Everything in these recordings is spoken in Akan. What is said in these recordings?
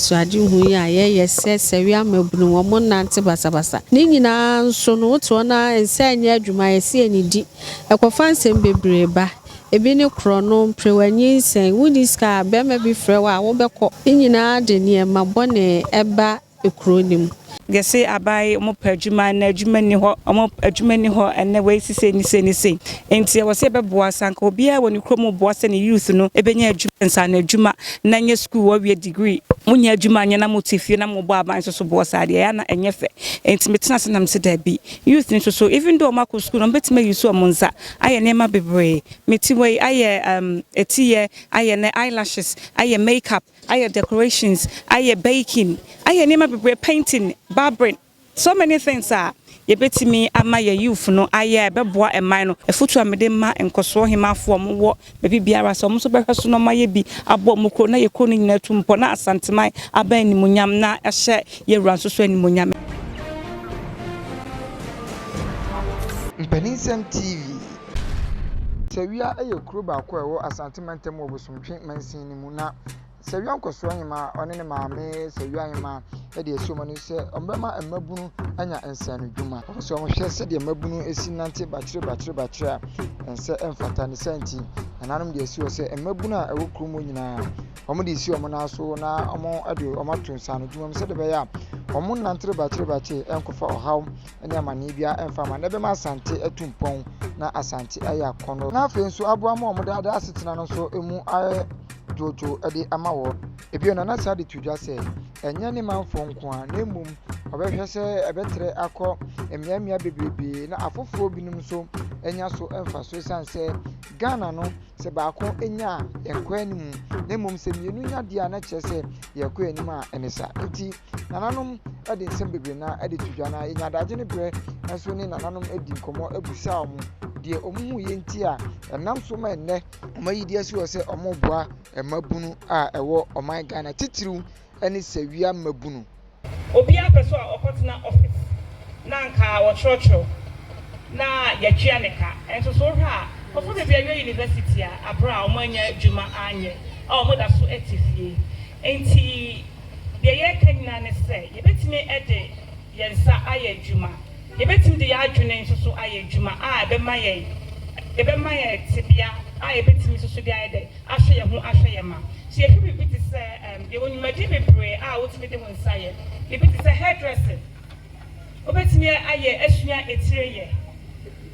Anisoadehu yi a yɛyɛ sɛ sɛwia mmabunu wɔn nnante basabasa. Ne nyinaa nso no, wote hɔ na nsa nyɛ adwuma, yɛse anidi. Ɛkɔfa nsɛm bebree ba. Ebi ne korɔno, mperewa, nyinsɛn, wonni sika a, barima bi frɛ wo a, wobɛkɔ. Ne nyinaa de nneɛma bɔne ba kuro no mu. Yɛse aban yi ɔmo pɛ adwuma na adwuma nni hɔ, ɔmo adwuma nni hɔ ɛnɛ wei si sei ne sei ne sei nti ɛwɔ sɛ yɛbɛboa. Sɛ anka obiara wɔ ne kurom boa sɛ ne youth no ɛbɛnya adwuma, nsaano adwuma na nyɛ sukuu wɔwie degree, monyɛ adwuma nyɛ na mote fie na mobɔ aban nso so boɔ saa deɛ, ɛyɛ na ɛnyɛ fɛ. Nti metena ase nam sɛ daabi, youth no nso so, even though ɔmo akɔ sukuu no, ɔmo bɛtumi ayi so ɔmo nsa ayɛ nneɛma bebree. Meti wei ayɛ etiyɛ, ayɛ ne eyelashes, ayɛ makeup, ayɛ decorations, ayɛ baking, ayɛ nneɛma bebree, painting, barbering, so many things a yɛbɛtumi ama yɛ youth no ayɛ a ɛbɛboa ɛman no. Afotu a mede ma nkɔsoɔ hemafoɔ a wɔwɔ baabi biara sɛ ɔmo nso bɛhwɛ so na ɔmo ayɛ bi aboa ɔmo kuro na yɛ kuro no nyinaa tu mpɔ na Asanteman aba animonyam na ɛhyɛ yɛwura nso so animonyam. Mpaninsɛm TV. Sawia yɛ kuro baako a ɛwɔ Asante mantam wɔ Bosomtwe mansin no mu, na Sawia Nkɔsoɔ Hemaa, ɔne ne maame Sawia Hemaa de asi wɔn ani sɛ wɔbɛma mmabunu anya nsaanodwuma. Wɔpɛ sɛ wɔhwɛ sɛdeɛ mmabunu si nante bakyere bakyere bakyere a ɛnsɛ mfata. Ne saa nti, nananom de asi hɔ sɛ mmabunu a ɛwɔ kurom hɔ nyinaa, wɔde resi wɔn nan so na wɔde wɔn ato nsaanodwuma mu sɛdeɛ ɛbɛyɛ a wɔn nnantere bakyere bakyere nkɔfa ɔhaw ne amanneɛ biara mfa mma, na ɛbɛma Asante atu mpɔn na Asante ayɛ akɔnnɔ. Na afei nso aboa ma wɔn daadaa asetena no nso mu ayɛ dwoodwoo de ama wɔn. Bio, Nana san de to dwa sɛ, ɛnyɛ ne manfoɔ nko ara, na mmom ɔbɛhwɛ sɛ ɛbɛtrɛ akɔ mmeammea bebrebe na afoforɔ binom nso anya so mfasoɔ, ɛsiane sɛ Ghana no, sɛ baako nya a, yɛnkɔ anim, na mmom sɛ mmienu nya deɛ a, na kyerɛ sɛ yɛkɔ anim a ɛne saa. Nti nananom de nsɛm bebree na de to dwa, na yɛnya adagye ne berɛ nso ne nananom di nkɔmmɔ bisa wɔn deɛ wɔn hu yɛ nti a ɛnam so ma ɛnnɛ wɔayi de asi hɔ sɛ wɔreboa mmabunu a ɛwɔ ɔman Ghana, titiriw ne sawia mmabunu. Obiara pɛ sɛ ɔkɔtena office na anka wɔkyerɛkyerɛw na yɛtua ne ka. Nso so wohwɛ a, nkurɔfoɔ bebree awie university a abere a wɔanya adwuma anyɛ a wɔda so te fie. Nti deɛ yɛreka nyinaa ne sɛ yɛbɛtumi de yɛn nsa ayɛ adwuma. Yɛbɛtumi de yɛn adwene nso so ayɛ adwuma a ɛbɛma yɛn tebea a yɛbɛtumi nso so de ayɛ dɛ ahwɛ yɛn ho, ahwɛ yɛn ma. So yɛhwɛ biribi te sɛ yɛwɔ nnwumadie bebree a wotumi de wo nsa yɛ. Biribi te sɛ hairdressing, wobɛtumi ayɛ asua etire yɛ,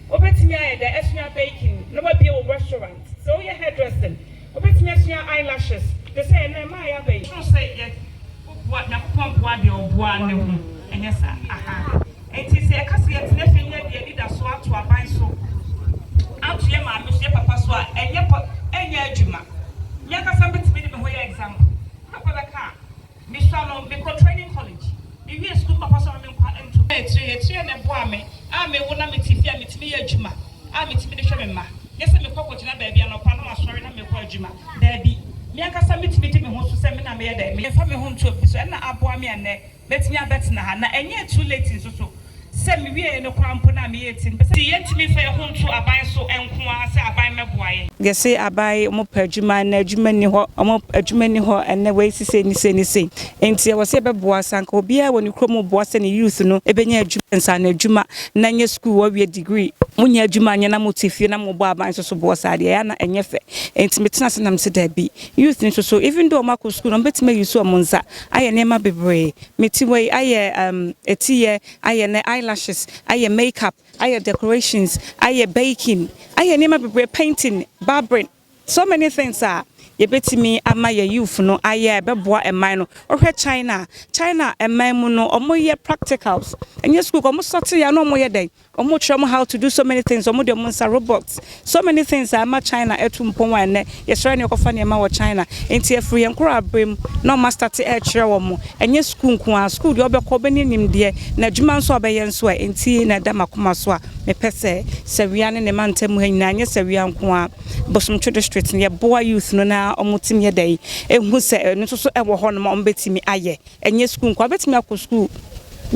wobɛtumi ayɛ dɛ asua baking na wabie wɔ restaurant. Sɛ woyɛ hairdressing, wobɛtumi asua eyelashes te sɛ ɛnɛ mmaa yɛ aba yi so sɛ yɛ boa Nyankopɔn, boa deɛ ɔboa ne ho. Ɛnyɛ saa aha? Nti sɛ yɛka sɛ yɛtena fie nyɛ deɛ nida so ato aban so, ato yɛ maame so, yɛ papa so a, ɛnyɛ pɔ, ɛnyɛ adwuma. Me ankasa mbɛtumi de me ho yɛ example. Papa bɛka a mesua no, mekɔ training college, mewie sukuu, papa sɛ ɔme nkwa nto etire etire na ɛboa me a mewo na mete fie a metumi yɛ adwuma a metumi de hwɛ me mma. Nyɛ sɛ mekɔ kɔgyina baabi anɔpa na masɔre na mekɔ adwuma. Daabi, me ankasa metumi di me ho so sɛ me na meyɛ dɛ memfa me ho nto obi so. Ɛna aboa me ɛnnɛ mɛtumi abɛtena ha na ɛnyɛ too late nso so sɛ mewie no koraa mpo na meyɛ ti mpɛ sɛ yɛntumi mfa yɛn ho nto aban so nko ara sɛ aban mɛboa yɛn. Yɛse aban yi ɔmo pɛ adwuma na adwuma nni hɔ, ɔmo adwuma nni hɔ ɛnɛ wei si sei ne sei ne sei nti ɛwɔ sɛ yɛbɛboa. Sɛ anka obiara wɔ ne kurom boa sɛ ne youth no ɛbɛnya adwuma, nsaano adwuma na nyɛ sukuu wɔwie degree, monyɛ adwuma nyɛ na mote fie na mobɔ aban nso so boɔ saa deɛ, ɛyɛ na ɛnyɛ fɛ. Nti metena ase nam sɛ daabi, youth no nso so, even though ɔmo akɔ sukuu no, ɔmo bɛtumi ayi so ɔmo nsa ayɛ nneɛma bebree. Meti wei ayɛ etiyɛ, ayɛ ne eyelashes, ayɛ makeup, ayɛ decorations, ayɛ baking, ayɛ nneɛma bebree, painting, barbering, so many things a yɛbɛtumi ama yɛ youth no ayɛ a ɛbɛboa ɛman no. Wohwɛ China, China ɛman mu no, ɔmo yɛ practicals, ɛnyɛ school. Ɔmo sɔte ya na ɔmo yɛ dɛn, ɔmo kyerɛ ɔmo how to do so many things. Ɔmo de ɔmo nsa, robots, so many things a ama China ɛtu mpɔn a ɛnɛ yɛsrɛ ne yɛkɔfa nneɛma wɔ China. Nti ɛfiri yɛn koro abere mu na ɔmo astart ɛrekyerɛ wɔn. Ɛnyɛ school nko a, school deɛ ɔbɛkɔ ɔbɛne nimdeɛ na adwuma nso a ɔbɛyɛ nso a. Nti na ɛda makoma so a mepɛ sɛ Sawia ne ne mantam ha nyinaa, nyɛ Sawia nko a, Bosomtwe District no, yɛboa youth no na ɔmo tumi yɛ dɛ ehu sɛ ɛno nso so ɛwɔ hɔ nom a ɔmo bɛtumi ayɛ. Ɛnyɛ school nko a, bɛtumi akɔ school.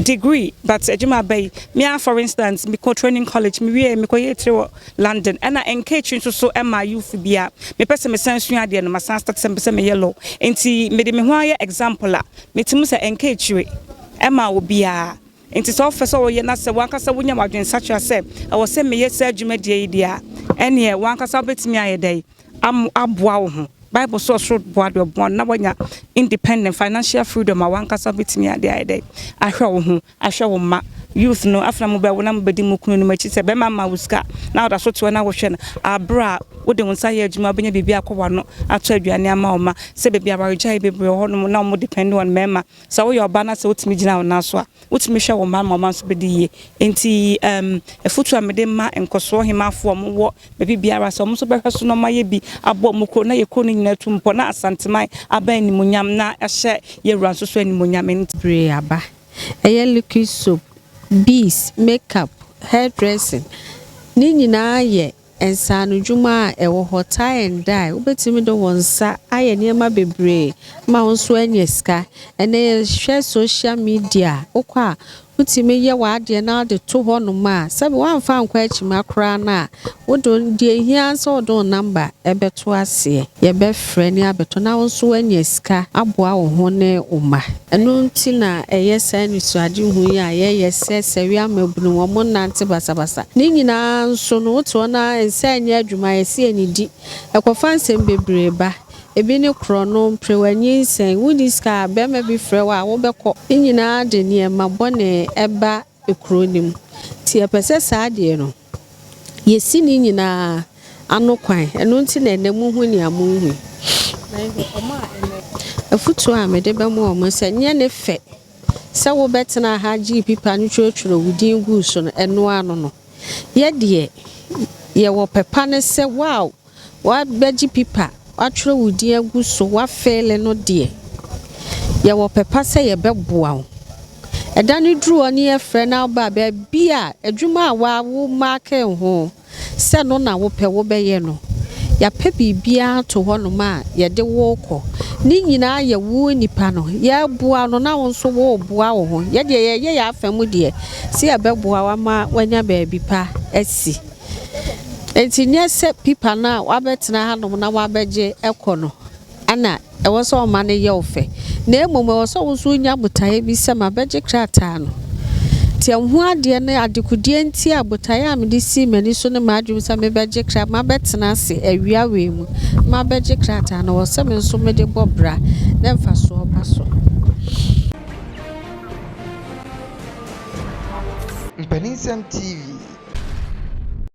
Degree, but adwuma aba yi, me ara for instance, mekɔ training college, me wie mekɔ yɛ tire wɔ London, ɛna ɛnka akyiri nso so ɛma youth bi a mepɛ sɛ mesan sua adeɛ no, masan start sɛ mepɛ sɛ meyɛ law, nti mede me ho ayɛ example a, metumi sɛ ɛnka akyire ɛma obiara. Nti sɛ wofɛ sɛ woyɛ na sɛ wankasa wonya w'adwene sakyera sɛ ɛwɔ sɛ meyɛ saa dwumadie yi deɛ a, ɛneɛ wankasa wobɛtumi ayɛ dɛn aboa wo ho. Bible sɛ ɔsoro boa deɛ ɔboa no na wanya independent financial freedom a wankasa wobɛtumi ade ayɛ dɛn ahwɛ wo ho, ahwɛ wo mma. Youth no, afei na mobɛwo na mobɛdi mo kunu nom akyi sɛ bɛrima ma wo sika na woda so toɔ na wohwɛ no aberɛ a wode wo nsa yɛ adwuma, wobɛnya biribi akɔ w'ano, atɔ aduane ama wo mma. Sɛ baabi awaregyaeɛ bebree wɔ hɔnom na wɔn depend on mmarima. Sɛ woyɛ ɔbaa na sɛ wotumi gyina wo nan so a, wotumi hwɛ wo mma ma ɔma nso bɛdi yie. Nti afotu a mede ma nkɔsoɔ hemafoɔ a wɔwɔ baabi biara sɛ wɔn nso bɛhwɛ so na wɔayɛ bi abɔ wɔn kuro na yɛ kuro no nyinaa tu mpɔ na Asanteman aba animuonyam na ɛhyɛ yɛwura nso so animuonyam. Nti bebree aba. Ɛyɛ liquid soap, beads, makeup, hairdressing. Ne nyinaa yɛ nsaanodwuma a ɛwɔ hɔ. Tie and dye. Wobɛtumi de wɔn nsa ayɛ nneɛma bebree ma wo nso anya sika. Ɛnɛ yɛhwɛ social media, wokɔ a wotumi yɛ w'adeɛ na wode to hɔnom a, sɛbi woamfa ankɔ akyima koraa no a, wode deɛ ehia sɛ wode wo number ɛbɛto aseɛ. Yɛbɛfrɛ ne abɛtɔ na wo nso woanya sika aboa wo ho ne wo mma. Ɛno nti na ɛyɛ saa anisoadehu yi a yɛyɛ sɛ Sɛwia mmabunu wɔn nante basabasa. Ne nyinaa nso no, wote hɔ na nsa nyɛ adwuma, yɛsi anidi. Ɛkɔfa nsɛm bebree ba. Ebi ne korɔno, mperewa, wonni sika a bɛrima bi frɛ wo a wobɛkɔ. Ne nyinaa de nneɛma bɔne ɛba kuro no mu. Nti yɛpɛ sɛ saa adeɛ no, yɛsi ne nyinaa ano kwan. Ɛno nti na ɛnɛ muhu nea muhu yi. Afotuo a mede bɛma wɔn sɛ nyɛ ne fɛ sɛ wobɛtena ha gye pipa no twerɛtwerɛ wo din guu so no, ɛno ano no. Yɛdeɛ yɛwɔ pɛpa ne sɛ wow, wabɛgye pipa, watwerɛ wo din agu so, wafeele no deɛ, yɛwɔ pɛpa sɛ yɛbɛboa wo. Ɛda no duru hɔ ne yɛfrɛ na woba baabi a adwuma a wawo maake ho sɛ no na wopɛ wobɛyɛ no, yɛapɛ biribiara to hɔnom a yɛde wo kɔ. Ne nyinaa yɛ wo nipa no yɛboa no na wo nso woboa wo ho. Yɛdeɛ yɛyɛ yɛ afa mu deɛ sɛ yɛbɛboa wo ama woanya baabi pa asi. Nti nyɛ sɛ pipa no a wabɛtena hanom na wabɛgye ɛkɔ no ana ɛwɔ sɛ ɔma no yɛ wo fɛ, na mmom ɛwɔ sɛ wo nso wonya botaeɛ bi sɛ mabɛgye krataa no. Nti ɛho adeɛ no adekodeɛ nti a botaeɛ a mede sii m'ani so ne m'adwene sɛ mebɛgye kra, mabɛtena ase awia wei mu mabɛgye krataa no, wɔ sɛ me nso mede bɔ bra na mfasoɔ ba so. Mpaninsɛm TV.